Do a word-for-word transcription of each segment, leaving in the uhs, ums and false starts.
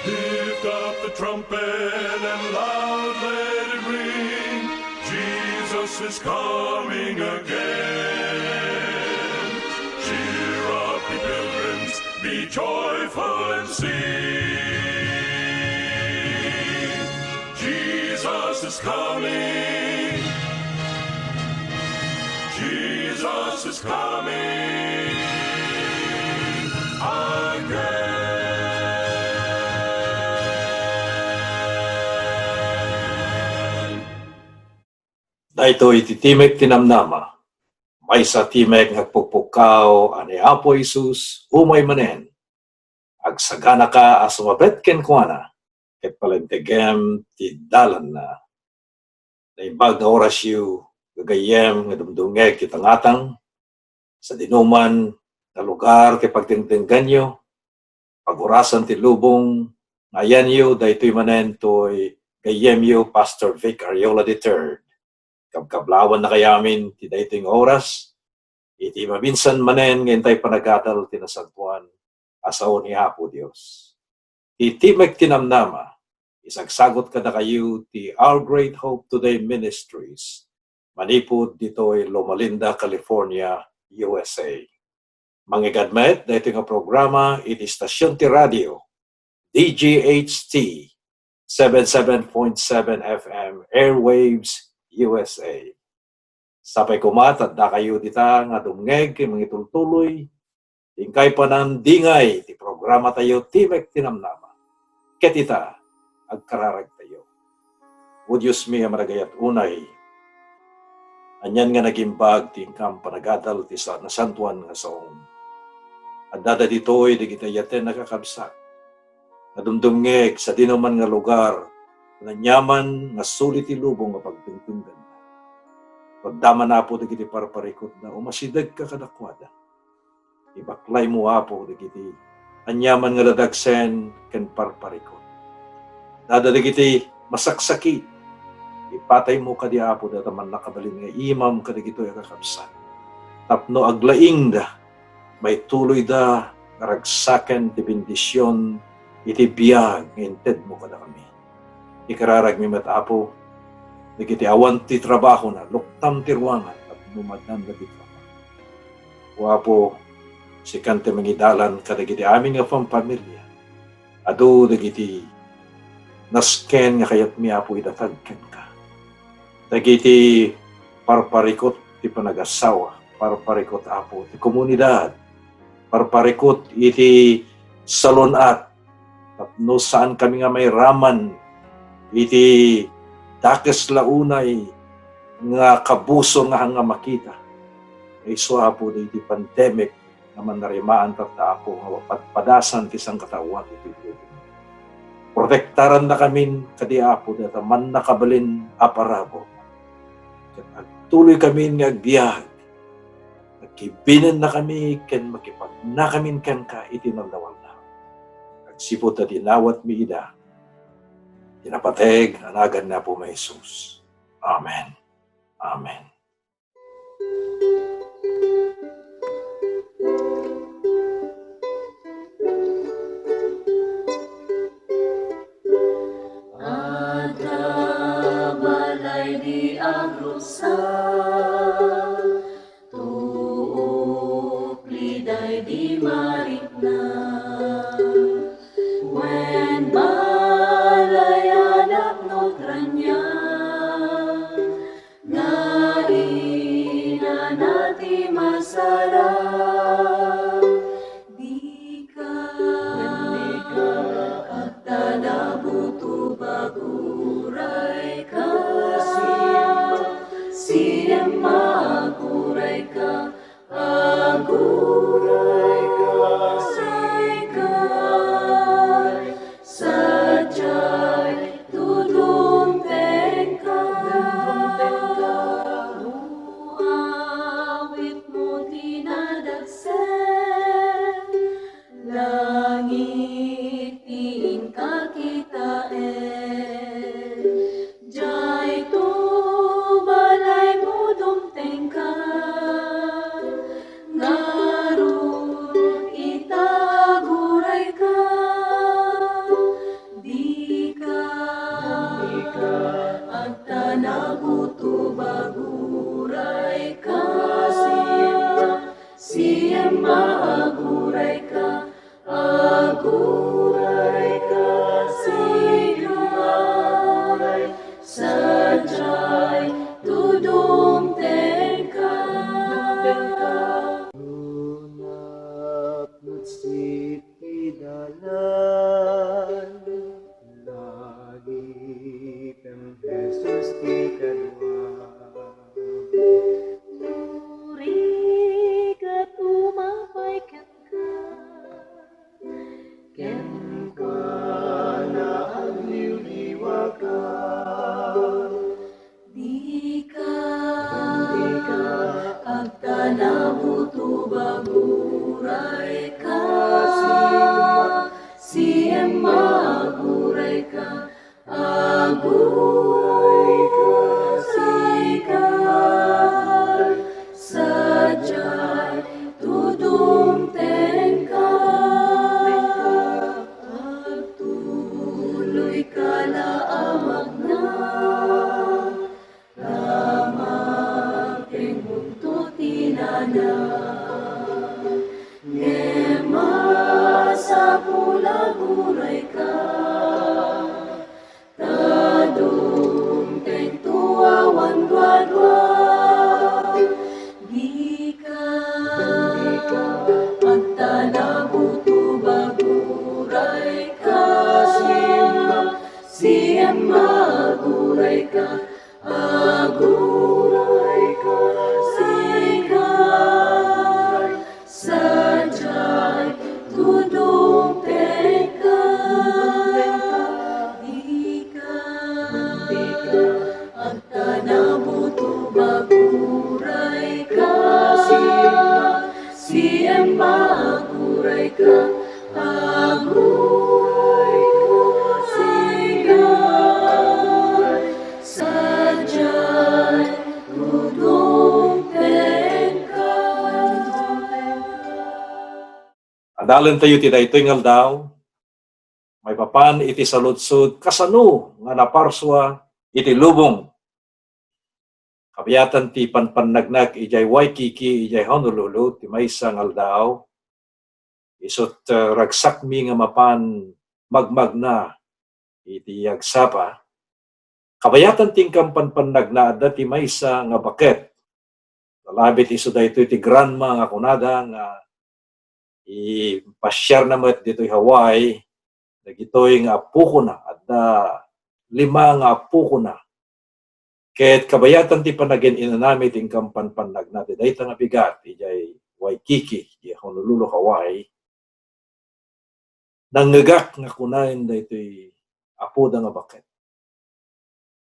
Lift up the trumpet and loud let it ring. Jesus is coming again. Cheer up, ye pilgrims, be joyful and sing. Jesus is coming. Jesus is coming again. Daytoy ti Timek ti Namnama, maysa a timek nga agpukpukkaw a ni Apo Jesus umay manen. Agsaganaka a sumabet kenkuana, ket palentegem ti dalanna. Naimbag nga orasyo, gagayyem nga dumdumngeg ti tangatang, sadinoman nga lugar ti pagdengdenggenyo, pagurasan ti lubong nga ayanyo, daytoy manen toy gayyemyo, Pastor Vic Ariola the third. Kabkablawannakayo amin ti daytoy nga oras, iti maminsan manen nga intay panagadal ti nasantoan a sao ni Apo Dios. Ti Timek ti Namnama, isagsagut kadakayo ti Our Great Hope Today Ministries, manipud ditoy Loma Linda, California, U S A. Mangigadmet daytoy nga programa iti stasyon ti radio, D G H T, seven seven point seven F M airwaves, U S A. Sapay koma ta addakayo dita nga dumngeg ken mangitultuloy, inkay panandingay ti programatayo, Timek ti Namnama. Ket ita, agkararagtayo. O Diosmi a managayat unay, anian nga nagimbag ti inkam panagadal ti sa-, nasantoan nga saom. Addada ditoy dagiti ayaten a kakabsat nga dumdumngeg sadinoman nga lugar, aniaman nga suli ti lubong nga pagdengdenggenna. Pagdama, Apo, dagiti parparikutda, umasidegka kadakuada. Ibaklaymo, Apo, dagiti aniaman nga dadagsen ken parparikut. Addada dagiti masaksakit, ipataymo kadi, Apo, dayta mannakabalin nga imam kadagitoy a kakabsat, tapno aglaingda, maituloyda nga ragsaken ti bendision iti biag nga intedmo kadakami. Ikararagmi met, Apo, dagiti awan ti trabahona, luktam ti ruangan tapno maadanda ti trabaho. O Apo, sikan ti mangidalan kadagiti amin nga famfamilia. Adu dagiti nasken nga kayatmi, Apo, idatag kenka. Dagiti parparikut ti panagasawa, parparikut, Apo, ti komunidad, parparikut iti salun-at, tapno saankami nga mairaman iti dakes la unay nga kabuso nga, nga makita. Isu, Apo, dagiti pandemic nga mannarimaan tatta, Apo, nga padpadasan ti sangkataoan iti lubong. Protektarannakamin kadi, Apo, dayta mannakabalin a parabur. Ket agtuloykamin nga agbiag, agkibinennakami ken makipagnakamin kenka iti naldaw-aldaw. Agsipud ta dinawatmi ida, ti napateg a nagan ni Apo Jesus. Amen. Amen. Adda balay di agruksa, tuupliday di marikna, wen balay a napnutran niya, nga inana ti masarang. Dika, dika agtanabuto, agurayka. Siemma, siemma, agurayka. Agurayka, agurayka. Sadiay dudumtengka. Dudumtengka. No awitmo ti nadagsen, langit ti inka kitaen. Diay to balaymo dumtengka, ngarud ita agurayka. Agurayka, ta dumtengto awan duadua. Dika, dika, agtanabuto, agurayka. Siemma, siemma, agurayka. Agurayka, agurayka, sadiay dudumtengka. Dika, dika, agtanabuto, agurayka. Siemma, siemma, agurayka. Agurayka, sadiay dudumtengka. Adalentayo ti daytoy nga aldaw, maipapan iti saludsod, kasano nga naparsua iti lubong? Kabayatan ti panpannagnak idiay Waikiki, idiay Honolulu, ti maysa nga aldaw. Isut', eh, ragsakmi nga mapan magmagna iti agsapa. Kabayatan ti inkan panpannagna, adda ti maysa nga baket. Lalabit isu daytoy ti grandma nga kunada nga ipasiarna met ditoy Hawaii, dagitoy nga appokona, adda lima nga appokona. Ket kabayatan ti panagin-inanami ti inkan panpannagna ti dayta nga bigat idiay Waikiki, idiay Honolulu, Hawaii. Nangngegak nga kunaen daytoy apoda nga baket.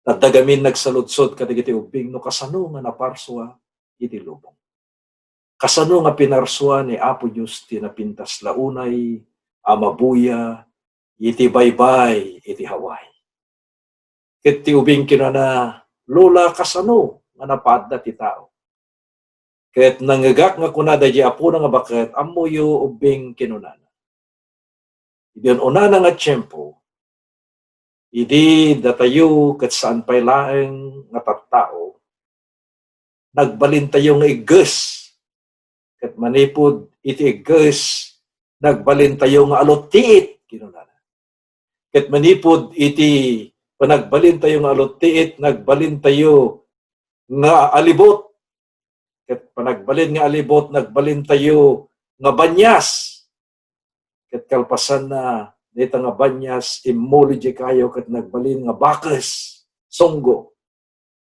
Adda gamin nagsaludsod kadagiti ubbing no kasano nga naparsua iti lubong. Kasano nga pinarsua ni Apo Dios ti napintas la unay a mabuya iti baybay iti Hawaii? Ket ti ubing kinuna, "Lola, kasano nga napaadda ti tao?" Ket nangngegak nga kuna daydi apona nga baket, "Ammoyo ubbing kinunana. Idi un-unana nga tiempo, idi datayo ket saan pay laeng nga tattao, nagbalintayo nga igges. Ket manipud iti igges, nagbalintayo nga aluttiit," kinunana. Ket manipud iti panagbalintayo nga aluttiit, nagbalintayo nga alibut. Ket panagbalin nga alibut, nagbalintayo nga banias. Ket kalpasanna, dayta nga banias, immuli idiay kayo ket nagbalin nga bakes, sunggo.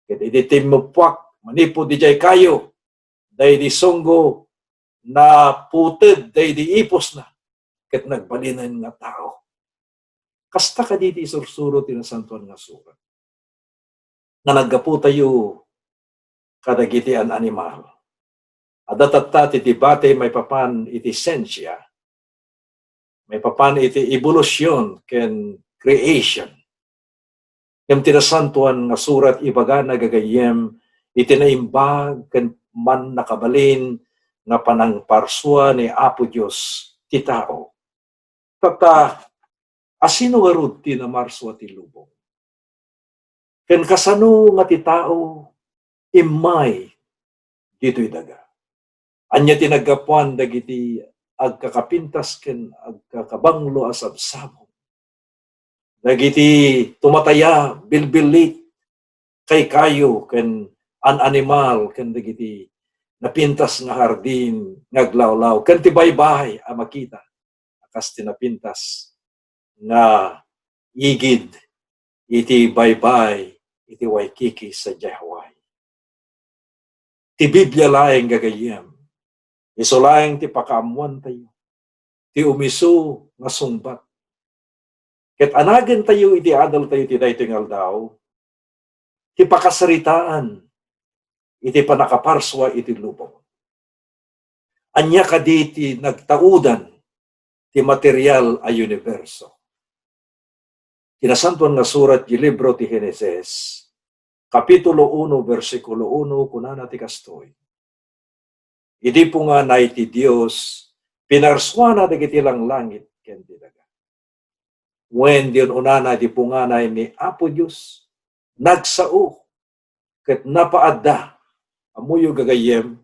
Ket idi timmuppuak manipud idiay kayo, daydi sunggo, naputed daydi ipusna, ket nagbalinen nga tao. Kasta kadi ti isursuro ti Nasantoan nga Surat, nga naggapu tayo kadagiti an-animal. Adda tatta ti debate maipapan iti siensia, maipapan iti ebolusyon ken creation. Ngem ti Nasantoan nga Surat ibagana, gagayyem, iti naimbag ken mannakabalin nga panangparsua ni Apo Dios ti tao. Tatta, asino ngarud ti namarsua ti lubong? Ken kasano nga ti tao immay ditoy daga? Ania ti naggapuan dagiti agkakapintas ken agkakabanglo a sabsabong? Dagiti tumataya, bilbillit, kaykayo, ken an-animal, ken dagiti napintas nga hardin nga aglawlaw, ken ti baybay a makita a kas ti napintas nga igid iti baybay iti Waikiki sadiay Hawaii. Ti Biblia laeng, gagayyem, isu laeng ti pakaammoantayo, ti umisu nga sungbat. Ket anagentayo iti adaltayo ti daytoy nga aldaw, ti pakasaritaan iti pannakaparsua iti lubong. Ania kadi ti nagtaudan ti material a uniberso? Ti Nasantoan nga Surat ti libro ti Genesis, Kapitulo uno, bersikulo uno, kunana ti kastoy, "Idi punganay ti Dios, pinarsuana dagiti langlangit ken ti daga." Wen, idi un-unana idi punganay ni Apo Dios, nagsao ket napaadda. Ammoyo, gagayyem,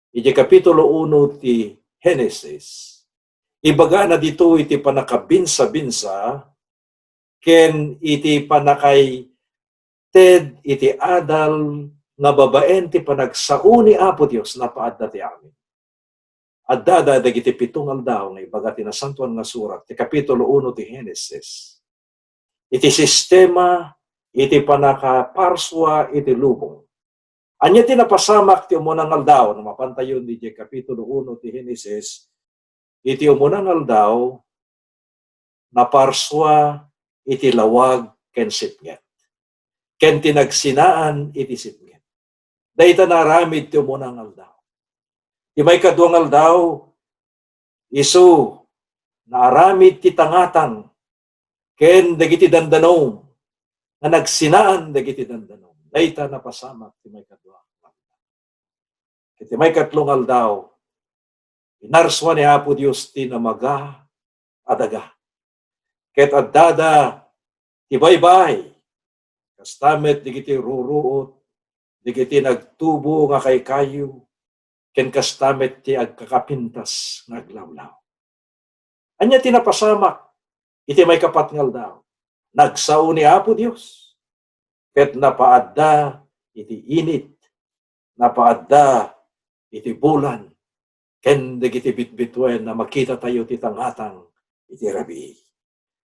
iti Kapitulo uno ti Genesis, Ibagana ditoy iti pannakabinsabinsa ken iti pannakaited iti adal nga babaen ti panagsao ni Apo Dios, napaadda ti amin. Addada dagiti pito nga aldaw nga ibaga ti Nasantoan nga Surat, ti Kapitulo uno ti Henesis, iti sistema iti pannakaparsua iti lubong. Ania ti napasamak ti umuna nga aldaw? No mapantayon diay Kapitulo uno ti Henesis, iti umuna nga aldaw, naparsua iti lawag ken sipnget, ken ti nagsinaan iti sipnget. Dayta naaramid ti umuna nga aldaw. Ti maikadua nga aldaw, isu naaramid ti tangatang ken dagiti dandanom nga nagsinaan dagiti dandanom. Dayta napasamak ti maikadua nga aldaw. Iti maikatlo nga aldaw, pinarsua ni Apo Dios ti namaga a daga. Ket addada ti baybay, kasta met dagiti ruruot, dagiti nagtubo nga kaykayo, ken kasta met ti agkakapintas nga aglawlaw. Ania ti napasamak iti maikapat nga aldaw? Nagsao ni Apo Dios, ket napaadda iti init, napaadda iti bulan, ken dagiti bitbituen a makitatayo ti tangatang iti rabii.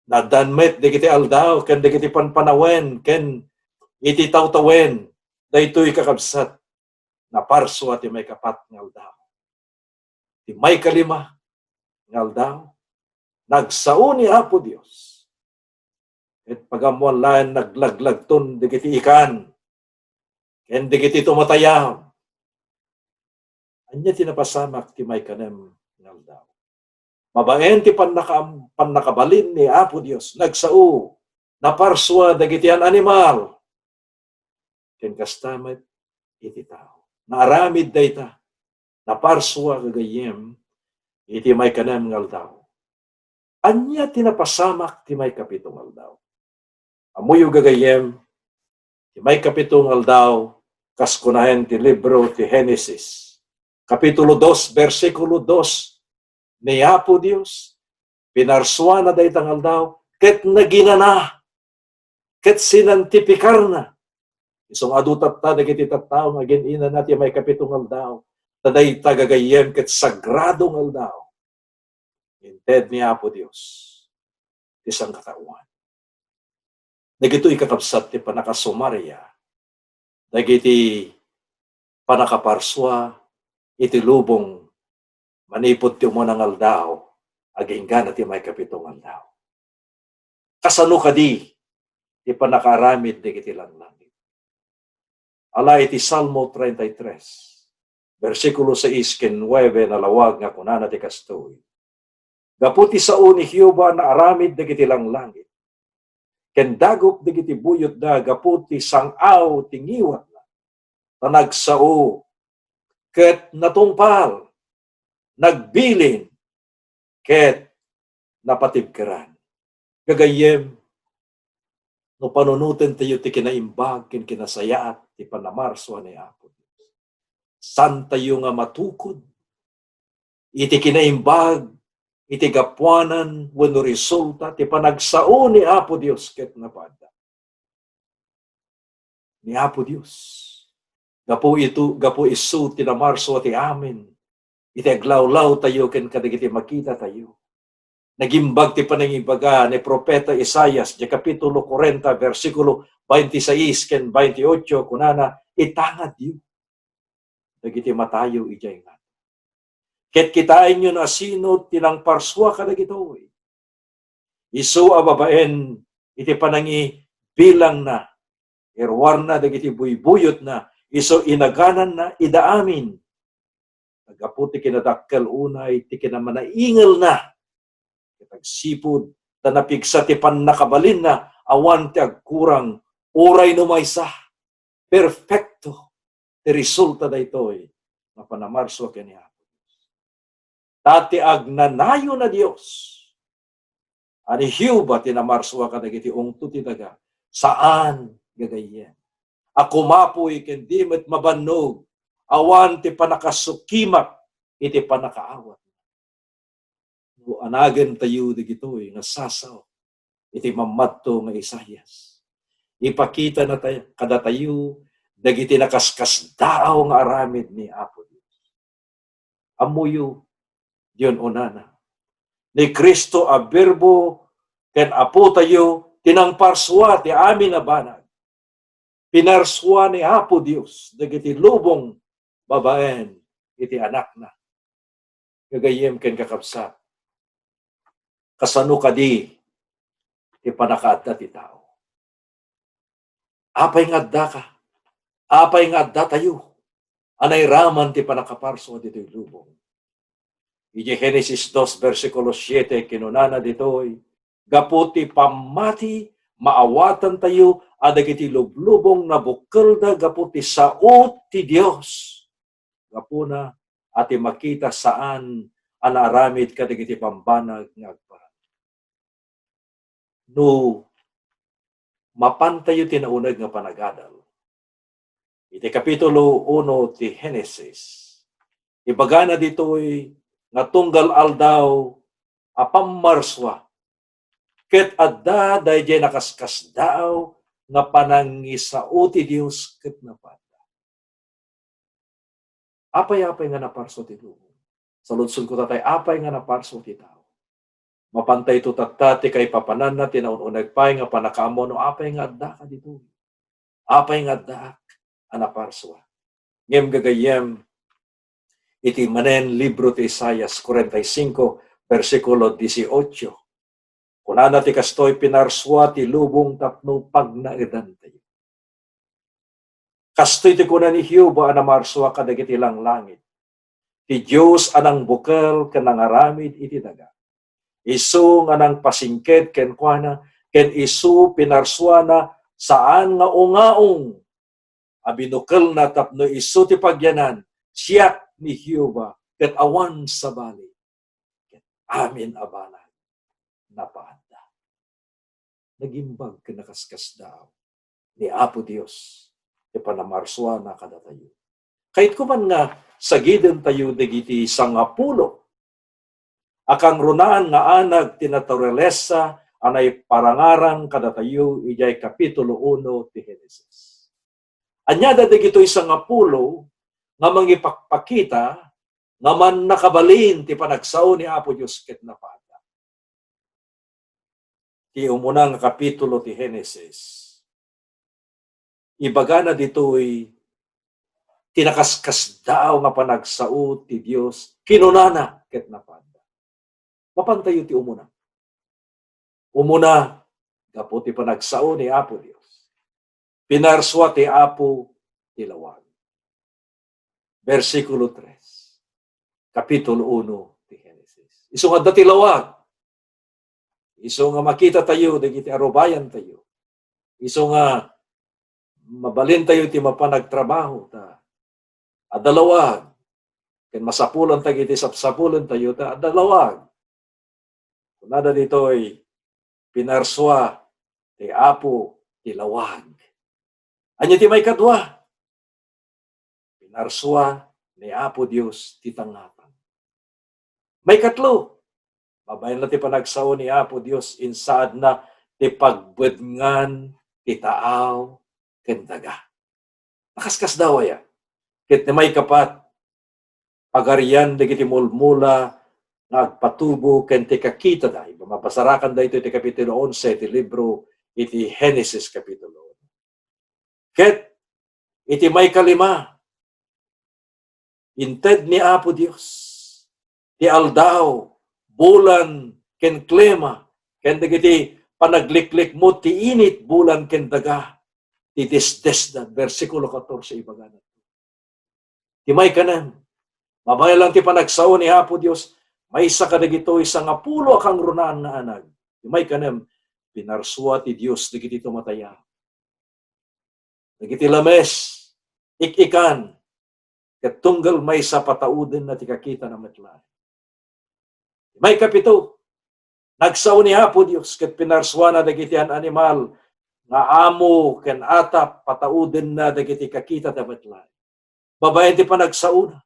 Naaddan met dagiti aldaw ken dagiti panpanawen ken iti tawtawen. Daytoy, kakabsat, naparsua ti maikapat nga aldaw. Ti maikalima nga aldaw, nagsao ni Apo Dios. Ket pagammoan laeng naglaglagton dagiti ikan ken dagiti tumatayab. Ania ti napasamak ti maikanem nga aldaw? Babaen ti pannaka-, pannakabalin ni Apo Dios, nagsao, naparsua dagiti an-animal. Ken kasta met iti tao. Naaramid dayta. Naparsua, gagayyem, iti maikanem nga aldaw. Ania ti napasamak ti maikapito nga aldaw? Ammoyo, gagayyem, ti maikapito nga aldaw, kas kunaen ti libro ti Henesis, Kapitulo dos, bersikulo dos, ni Apo Dios, pinarsuana dayta nga aldaw, ket naginana, ket sinantipikarna. Isu nga adu tatta dagiti tattao nga agin-inana ti maikapito nga aldaw, ta dayta, gagayyem, ket sagrado nga aldaw. Inted ni Apo Dios ti sangkataoan. Dagitoy, kakabsat, ti pannakasumaria dagiti pannakaparsua iti lubong manipud ti umuna nga aldaw agingga ti maikapito nga aldaw. Kasano kadi ti pannakaaramid dagiti langlangit? Ala iti Salmo treinta y tres, bersikulo sais ken nuebe, nalawag nga kunana ti kastoy, "Gapu ti sao ni Jehovah naaramid dagiti langlangit, ken dagup dagiti buyotda gapu ti sang-aw ti ngiwatna. Ta nagsao ket natungpal, nagbilin ket napatibkeran." Gagayyem, no panunotentayo ti kinaimbag ken kinasayaat ti pannamarsua ni Apo Dios, saantayo nga matukod iti kinaimbag iti gapuanan wenno resulta ti panagsao ni Apo Dios ket napaadda ni Apo Dios. Gapu ito, gapu isu ti namarsua ti amin iti aglawlawtayo ken kadagiti makitatayo. Nagimbag ti panangibaga ni Profeta Isaias, di Kapitulo kuarenta, bersikulo baintisais ken baintiocho, kunana, "Itangadyo dagiti matayo idiay ngarud, ket kitaenyo no asino ti nangparsua kadagitoy. Isu a babaen iti panangibilangna, iruarna dagiti buybuyotna, isu inagananna ida amin. Gapu ti kinadakkel unay ti kinamanaingelna, ket agsipud ta napigsa ti pannakabalinna, awan ti agkurang, uray no maysa, perfecto ti resulta daytoy nga pannamarsua ken ni Apo Dios. Ta ti agnanayon a Dios a ni Jehovah ti namarsua kadagiti ungto ti daga." Saan, gagayyem, a kumapuy ken di met mabannog, awan ti pannakasukimak iti pannakaawat. No anagentayo dagitoy nga sasao iti mammadto nga Isaias, ipakitana tay-, kadatayo dagiti nakaskasdaaw nga aramid ni Apo Dios. Ammoyo, diyon unana, ni Cristo a Birbo ken Apotayo ti nangparsua ti amin a banag. Pinarsua ni Apo Dios dagiti lubong babaen iti Anakna. Gagayyem ken kakabsat, kasano kadi ti pannakaadda ti tao? Apay nga addaka? Apay nga addatayo a nairaman ti pannakaparsua ditoy lubong? Idiay Genesis dos, bersikulo siete, kinunana ditoy, gapu ti pammati, maawatantayo a dagiti lublubong nabukkelda gapu ti sao ti Dios. Gapuna a ti makita saan a naaramid kadagiti bambanag nga agparang. No mapantayo ti nauneg nga panagadal, iti Kapitulo uno ti Genesis, ibagana ditoy nga tunggal aldaw a pammarsua, ket adda daydiay nakaskasdaaw nga panangisao ti Dios ket napaadda. Apay-apay nga naparsua ti lubong? Saludsodko tatay, apay nga naparsua ti tao? Mapantayto tatta ti kaipapananna ti naun-uneg pay nga pannakaammo no apay nga addaka ditoy. Apay nga addaak a naparsua? Ngem gagayyem, iti manen libro ti Isaias kuarenta y cinco, bersikulo dieciocho, kunana ti kastoy, "Pinarsua ti lubong tapno pagnaedantayo." Kastoy ti kuna ni Jehovah a namarsua kadagiti langlangit, ti Dios a nangbukel ken nangaramid iti daga. Isu nga nangpasingked kenkuana, ken isu pinarsuana saan nga ungaong a binukelna tapno isu ti pagyanan, "Siak ni Jehovah, ket awan sabali, ket amin a banag napaadda." Nagimbag ken nakaskasdaaw ni Apo Dios ti panamarsuana kadatayo. Kayatko man nga sagidentayo dagiti sangapulo a kangrunaan nga anag ti naturalesa a naiparangarang kadatayo idiay Kapitulo uno ti Genesis. Ania da dagitoy sangapulo nga mangipakpakita nga mannakabalin ti panagsao ni Apo Dios ket napaadda? Ti umuna nga kapitulo ti Genesis, ibagana ditoy ti nakaskasdaaw nga panagsao ti Dios, kinunana ket napaadda. Mapantayo ti umuna. Umuna, gapu ti panagsao ni Apo Dios, pinarsua ti Apo ti lawag. Bersikulo tres, Kapitulo uno ti Genesis. Isu nga adda ti lawag. Isu nga makitatayo dagiti arubayantayo. Isu nga mabalintayo ti mapan agtrabaho ta adda lawag. Ken masapulanta iti sapsapulentayo ta adda lawag. Kunada ditoy, "Pinarsua ti Apo ti lawag." Ania ti maikadua? Pinarsua ni Apo Dios ti tangatang. Maikatlo, babaen la ti panagsao ni Apo Dios, insaadna ti pagbedngan ti taaw ken daga. Nakaskasdaaw aya. Ket ni maikapat, pagarian dagiti mulmula nga agpatubo ken ti kakitada. Iba mabasarakan daytoy ti Kapitulo onse ti libro iti Genesis Kapitulo. Ket iti maikalima, inted ni Apo Dios ti aldaw, bulan, ken klima, ken dagiti panagliklikmut ti init, bulan, ken daga, ti desdesda. Bersikulo katorse, ibagana. Ti maikanem, mabayalan ti panagsao ni Apo Dios, maysa kadagitoy sangapulo a kangrunaan nga anag. Ti maikanem, pinarsua ti Dios dagiti tumatayaw. Dagiti lames, ik-ikan, ket tunggal maysa pataudenna ti kakitana met laeng. Maikapito, nagsao ni Apo Dios ket pinarsuana dagiti an-animal nga amo ken atap, pataudenna dagiti kakitada met laeng. Babaen ti panagsaona,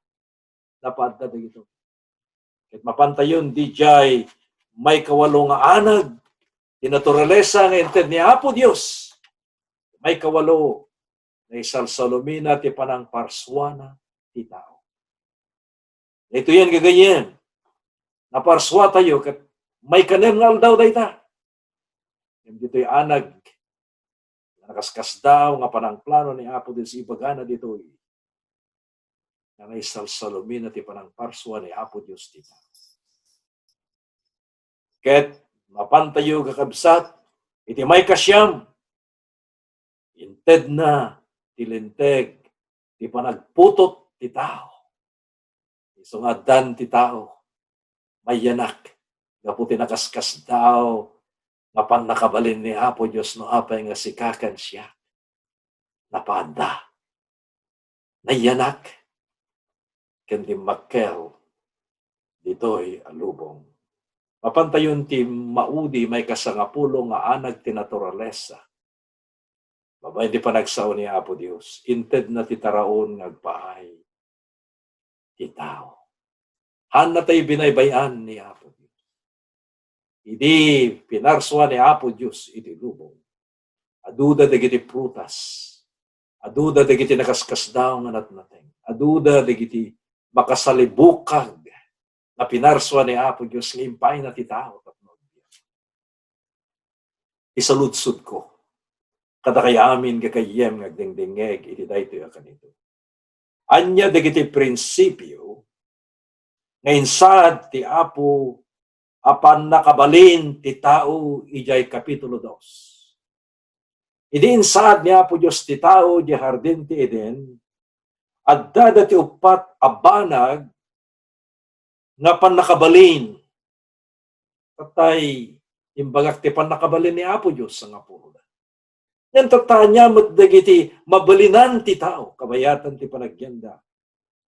napaadda dagitoy. Ket mapantayon didiay maikawalo nga anag ti naturalesa nga inted ni Apo Dios. Maikawalo, naisalsalumina ti panangparsuana ti tao. Ito yan, gagayyem. Naparsua tayo ket maikanem nga aldaw dayta. Ngem ditoy anag nga nakaskasdaaw nga panangplano ni Apo Dios, ibagana ditoy nga naisalsalumina ti panangparsua ni Apo Dios ti tao. Ket mapantayo, kakabsat, iti maikasiam, intedna ti linteg ti panagputot ti tao. Isu nga addan ti tao, mayanak gapu ti nakaskasdaaw nga pannakabalin ni Apo Dios no apay nga sika ken siak. Napaanda. Nayanak. Ken dimmakkel ditoy a lubong. Mapantayon ti maudi maikasangapulo nga anag ti naturalesa. Babaen ti panagsao ni Apo Dios, intedna ti taraon nga agpaay ti tao. Haanna tayo binaybay-an ni Apo Dios. Idi pinarsua ni Apo Dios iti lubong, aduda dagiti prutas, aduda dagiti nakaskasdaaw nga natnateng, aduda dagiti makasalibukag nga pinarsua ni Apo Dios nga impayna ti tao tapno agbiag. Isaludsodko kadakay amin, gagayyem nga agdengdengngeg iti daytoy a kanito. Ania dagiti prinsipio nga insaad ti Apo a pannakabalin ti tao idiay Kapitulo dos? Idi insaad ni Apo Dios ti tao idiay Hardin ti Eden, addada ti uppat a banag nga pannakabalin. Patay, imbagak ti pannakabalin ni Apo Dios, sangapuloda. Ngem tatta, ania met dagiti mabalinan ti tao kabayatan ti panagyanna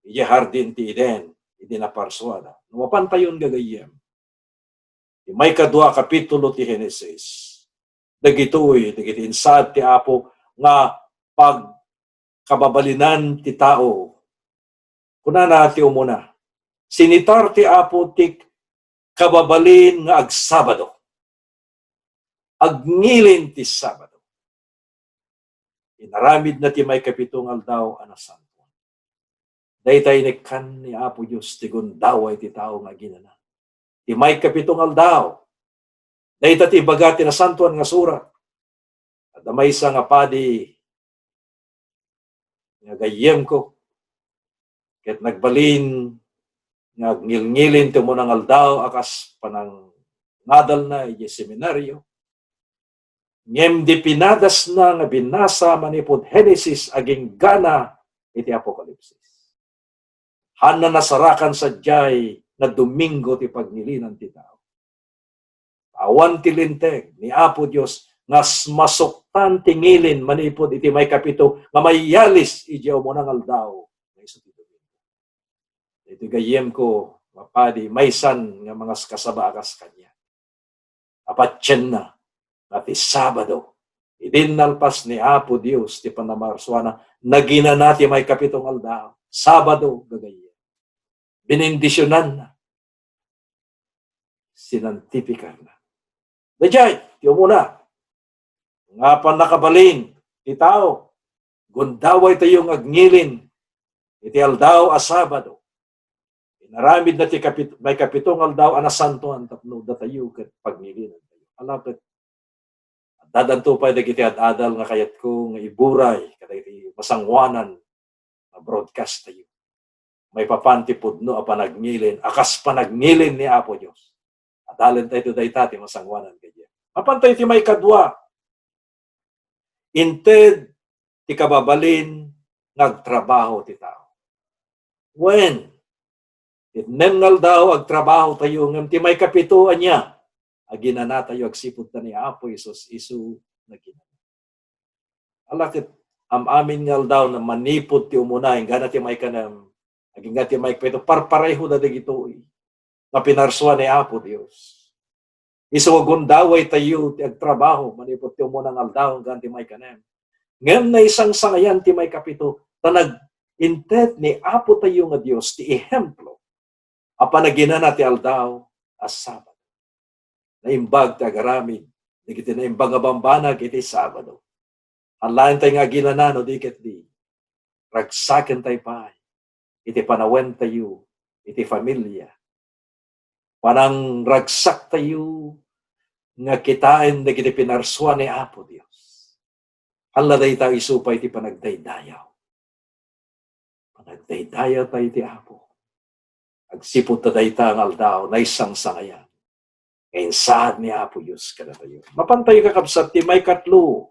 idiay Hardin ti Eden idi naparsuada? No mapantayon, gagayyem, ti maikadua a kapitulo ti Genesis, dagitoy dagiti insaad ti Apo nga pagkababalinan ti tao. Kunana ti umuna, "Sinitar ti Apo ti kababalin nga agsabado." Agngilin ti Sabado. Inaramidna ti maikapito nga aldaw a nasantoan. Dayta inikkan ni Apo Dios ti gundaway ti tao nga aginana. Ti maikapito nga aldaw, dayta ti ibaga ti Nasantoan nga Surat. Adda maysa nga padi nga gayyemko, ket nagbalin nga agngilngilin ti umuna nga aldaw a kas panangadalna idiay seminario. Ngem di pinadasna nga binasa manipud Genesis aginggana iti Apokalipsis. Haanna nasarakan sadiay nga Domingo ti pagngilinan ti tao. Awan ti linteg ni Apo Dios nga s-, masuktan ti ngilin manipud iti maikapito nga mayalis idiay umuna nga aldaw nga isu ti Domingo. Iti gayyemko, mapadi, maysan nga mangaskasaba a kas kaniak. Apatienna nga ti Sabado, idi nalpas ni Apo Dios ti panamarsuana, naginana ti maikapito nga aldaw, Sabado, gagayyem. Binindisionanna. Sinantifikarna. Daydiay ti umuna nga pannakabalin ti tao. Gundaway tayo nga agngilin iti aldaw a Sabado. Inaramidna ti kapit-, maikapito nga aldaw a nasantoan tapno datayo ket pagngilinan tayo. Ala ket, addanto pay dagiti ad-adal nga kayatko nga iburay kadagiti masangoanan nga broadcast tayo. Maipapan ti pudno a panagngilin a kas panagngilin ni Apo Dios. Adalen tayo dayta ti masangoanan kaniak. Mapan tayo ti maikadua. Inted ti kababalin nga agtrabaho ti tao. Wen, ti nem nga aldaw agtrabaho tayo, ngem ti maikapito ania? Aginana tayo agsipud ta ni Apo Jesus isu naginana. Ala ket am-amin nga aldaw na manipud ti umuna, inggana ti maikanem, agingga ti maikapito, parpareho da dagitoy nga pinarsua ni Apo Dios. Isu nga gundaway tayo ti agtrabaho manipud ti umuna nga aldaw inggana ti maikanem. Ngem naisangsangayan ti maikapito, ta nag-inted ni Apo tayo nga Dios ti ehemplo a panaginana ti aldaw a Sabado. Naimbag ti agaramid dagiti naimbag nga bambanag iti Sabado. Alaen tay nga agilana no di ket di. Ragsaken tay pay iti panawentayo iti familia. Panangragsaktayo nga kitaen dagiti pinarsua ni Apo Dios. Alla dayta isu pay ti panagdaydayaw. Panagdaydayaw tayo ti Apo. Agsipud ta dayta nga aldaw, naisangsangayan nga insaad ni Apo Dios kadatayo. Mapan tayo, kakabsat, ti maikatlo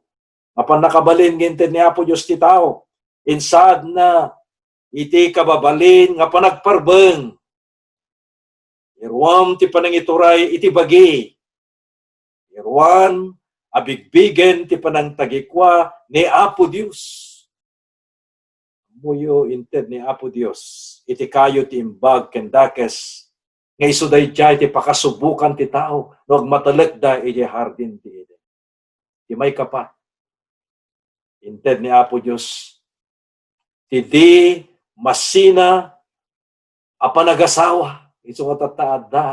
nga pannakabalin nga inted ni Apo Dios ti tao. Insaadna iti kababalin nga panagparbeng. Iruam ti panangituray iti bagi. Iruam a bigbigen ti panangtagikua ni Apo Dios. Ammoyo, inted ni Apo Dios iti kayo ti imbag ken dakes nga isu daydiay ti pakasubokan ti tao no agmatalekda idiay hardin ti Eden. Ti maikapat, inted ni Apo Dios ti di masina a panagasawa. Isu nga tatta, adda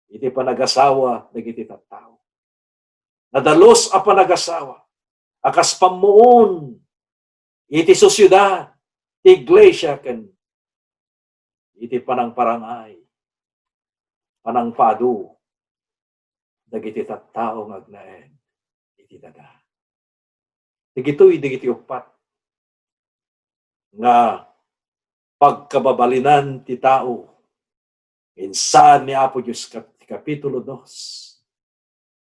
iti panagasawa dagiti tattao. Nadalus a panagasawa a kas pammuon iti sosiedad, ti iglesia, ken iti panangparangay, panangpaadu dagiti tattao nga agnaed iti daga. Dagitoy dagiti uppat nga pagkababalinan ti tao. Insaad ni Apo Dios kat-, ti Kapitulo dos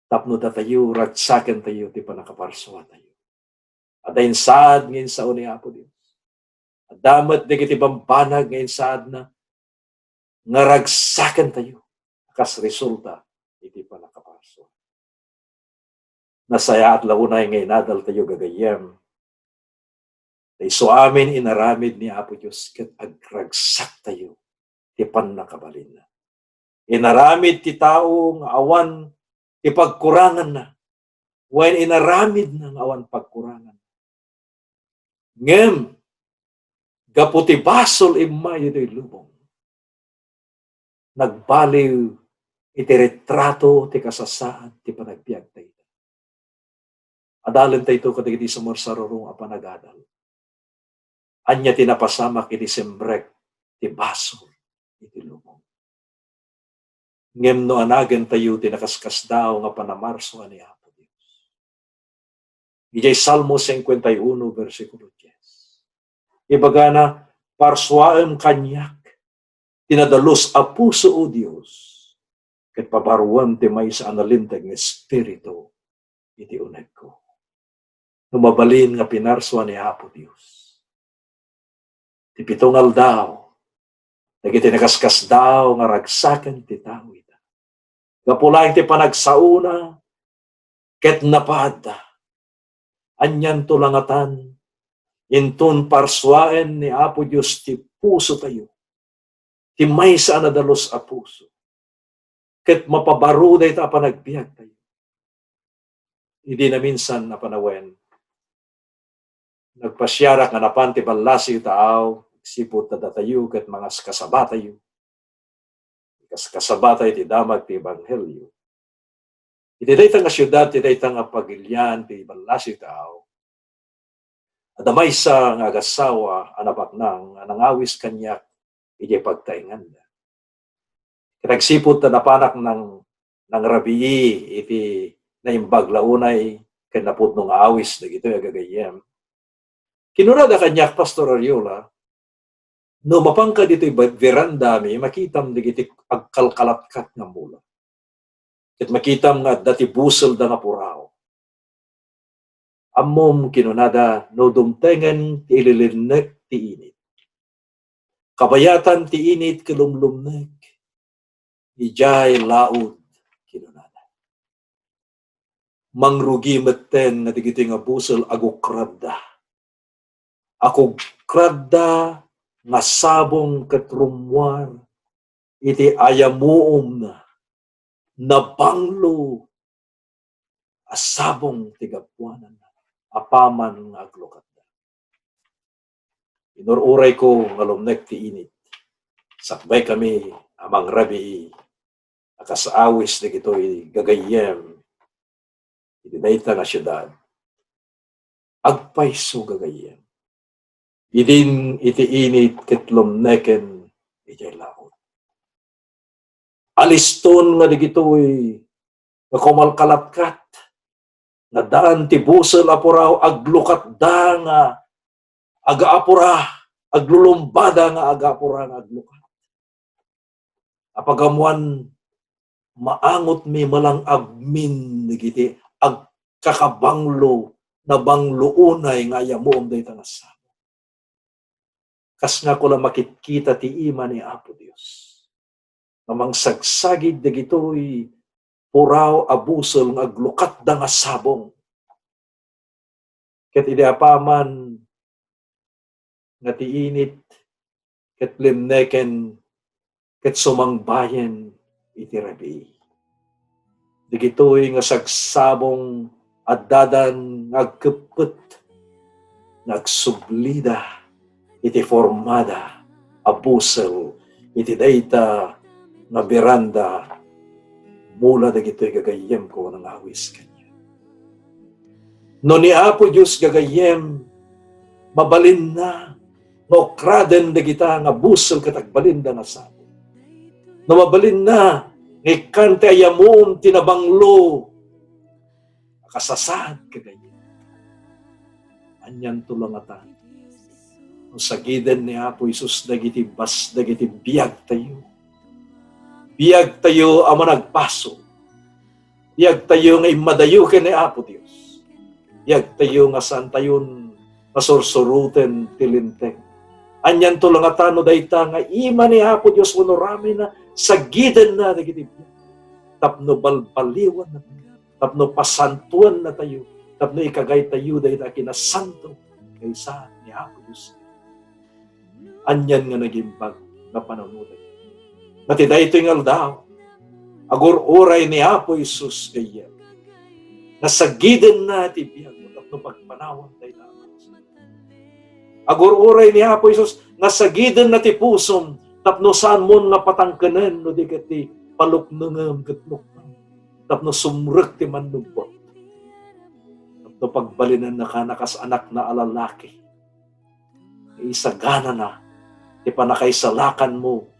tapno datayo, ragsakentayo ti pannakaparsuatayo. Adda insaad nga insao ni Apo Dios. Adda met dagiti bambanag nga insaadna nga ragsakentayo kas resulta iti pannakaparsu. Nasayaat la unay nga inadaltayo, gagayyem, ta isu amin inaramid ni Apo Dios ket agragsaktayo ti pannakabalinna. Inaramid ti tao nga awan ti pagkuranganna, wen inaramidna nga awan pagkuranganna. Ngem gapu ti basol immay ditoy lubong, nagbaliw iti retrato ti kasasaad ti panagbiagtayda. Adalentayto kadagiti sumarsarurong a panagadal. Ania ti napasamak idi simrek ti basol iti lubong? Ngem no anagentayo ti nakaskasdaaw nga pannamarsua ni Apo Dios, idiay Salmo cincuenta y uno, bersikulo dies, ibagana, "Parsuaem kaniak ti nadalus a puso, O Dios, ket pabaruem ti maysa a nalinteg nga espiritu iti unegko." No mabalin nga pinarsua ni Apo Dios ti pito nga aldaw dagiti nakaskasdaaw nga ragsaken ti tao ita, gapu laeng ti panagsaona ket napaadda. Anianto la ngatan inton parsuaen ni Apo Dios ti pusotayo, ti maysa a nadalus a puso, ket mapabaro dayta a panagbiagtayo. Idi naminsan a panawen, nagpasiarak nga napan ti ballasiw ta aw, agsipud ta datayo ket mangaskasabatayo. Kaskasabatayo ti damag ti ebanghelio. Iti dayta nga siudad, iti dayta nga pagilian ti ballasiw ta aw, adda maysa nga agasawa a nabaknang a nangawis kaniak idiay pagtaenganda. Ket agsipud ta napanak nang-, nangrabii iti naimbag la unay ken napudno nga awis dagitoy a gagayyem, kinunada kaniak, "Pastor Ariola, no mapanka ditoy ba-, verandami, makitam dagiti agkalkalatkat nga mula. Ket makitam nga adda ti buselda nga puraw. Ammom," kinunada, "no dumtengen ti ililinnek ti init. Kabayatan ti init ket lumlumnek idiay laud," kinunada. Mangrugi metten nga dagitoy nga busel agukradda. Agukradda nga sabong ket rummuar iti ayamuomna, nabanglo a sabong ti gapuananna apaman nga aglukatda. Inur-urayko nga lumnek ti init. Sakbaykami a mangrabii a kas awis dagitoy gagayyem iti dayta nga siudad. Agpayso gagayyem. Idin iti init ket lumneken idiay laut. Aliston nga dagitoy nga kumalkalatkat, nga daan ti busel a puraw, aglukatda nga agaapura, aglulumbada nga agaapura nga aglukat. Apagamuan, maangotmi malang agmin dagiti agkakabanglo, nabanglo unay nga ayamuom dayta nga sabong. Kas nga kula makitkita ti ima ni Apo Dios nga mangsagsagid dagitoy puraw a busel nga aglukatda nga sabong. Ket idi apaman nga ti init ket limneken ket sumangbayen iti rabii. Dagitoy nga sagsabong addadan nga agkeppet, nga agsublida iti formada a busel iti dayta nga beranda mula dagitoy gagayyemko nga nangawis kaniak. No ni Apo Dios gagayyem, mabalinna nga ukraden dagita nga busel ket agbalinda nga sabong. No mabalinna nga ikkan ti ayamuom ti nabanglo a kasasaad kagayyem. Anianto la ngata no sagiden ni Apo Jesus dagiti bas-, dagiti biagtayo. Biagtayo a managpaso. Biagtayo nga immadayo ken ni Apo Dios. Biagtayo nga saantayon nga sursuroten ti Linteg. Anianto la ngata no dayta nga ima ni Apo Dios wenno ramina, sagidenna dagiti biag tapno balbaliwennatayo, tapno pasantuennatayo, tapno ikagaytayo dayta a kinasanto kaysa ni Apo Dios. Anian nga nagimbag nga panunotna. Ngem ti daytoy nga aldaw, agur-uray ni Apo Jesus gayyem. Nga sagidenna ti biagmo tapno pagpanawan dayta a bansa. Agur-uray ni Apo Jesus nga sagidenna ti pusom tapno saanmon nga patangkenen no di ket ti paluknengem ket lukneng tapno sumrek ti mannubbot. Tapno pagbalinennaka a kas anakna a lalaki. Isaganana ti pannakaisalakanmo,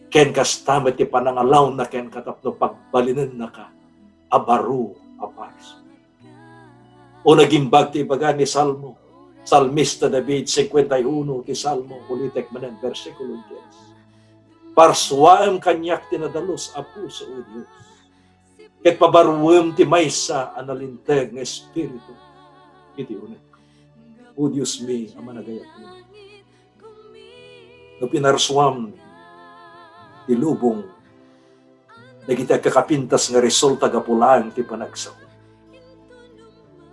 ken kasta met ti panangalawna kenka tapno pagbalinennaka a baro a parsua. O nagimbag ti ibaga ni Salmo, Salmista David, cincuenta y uno ti Salmo, ulitek manen, bersikulo dies. Parsuaem kaniak ti nadalus a puso, O Dios. Ket pabaruem ti maysa a nalinteg nga espiritu iti unegko. O Diosmi a managayat, no pinarsuam ti lubong dagiti agkakapintas nga resulta gapu laeng ti panagsao.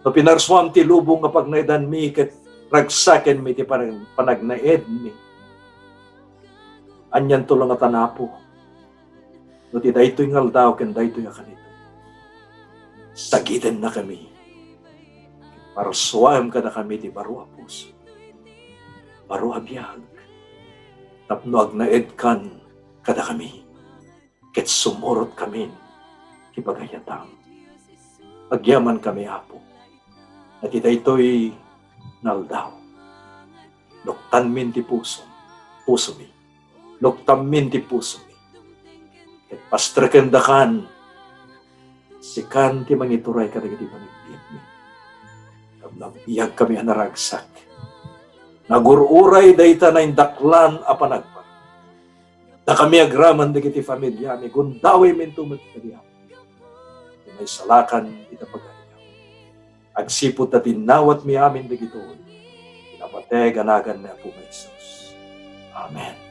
No pinarsuam ti lubong nga pagnaedanmi ket ragsakenmi ti panag-, panagnaedmi, anianto la ngata, Apo, no ti daytoy nga aldaw ken daytoy a kanito, sagidennakami. Parsuaem kadakami ti baro a puso, baro a biag, tapno agnaedkan kadakami, ket sumurotkamin ti pagayatam. Agyamankami, Apo, nga ti daytoy nga aldaw, luktanmin ti pusom, pusomi. Luktanmin ti pusomi. Ket pastrekendakan, sikan ti mangituray kadagiti panagbiagmi. Tapno agbiagkami a naragsak. Nagur-uray dayta naindaklan a panagbaga. Dakami agraman dagiti familiami, gundawem inton met kadi, Apo. Ti maisalakan ita pagayam. Agsipud ta dinnawatmi amin dagitoy, iti napateg a nagan ni Apo Jesus. Amen.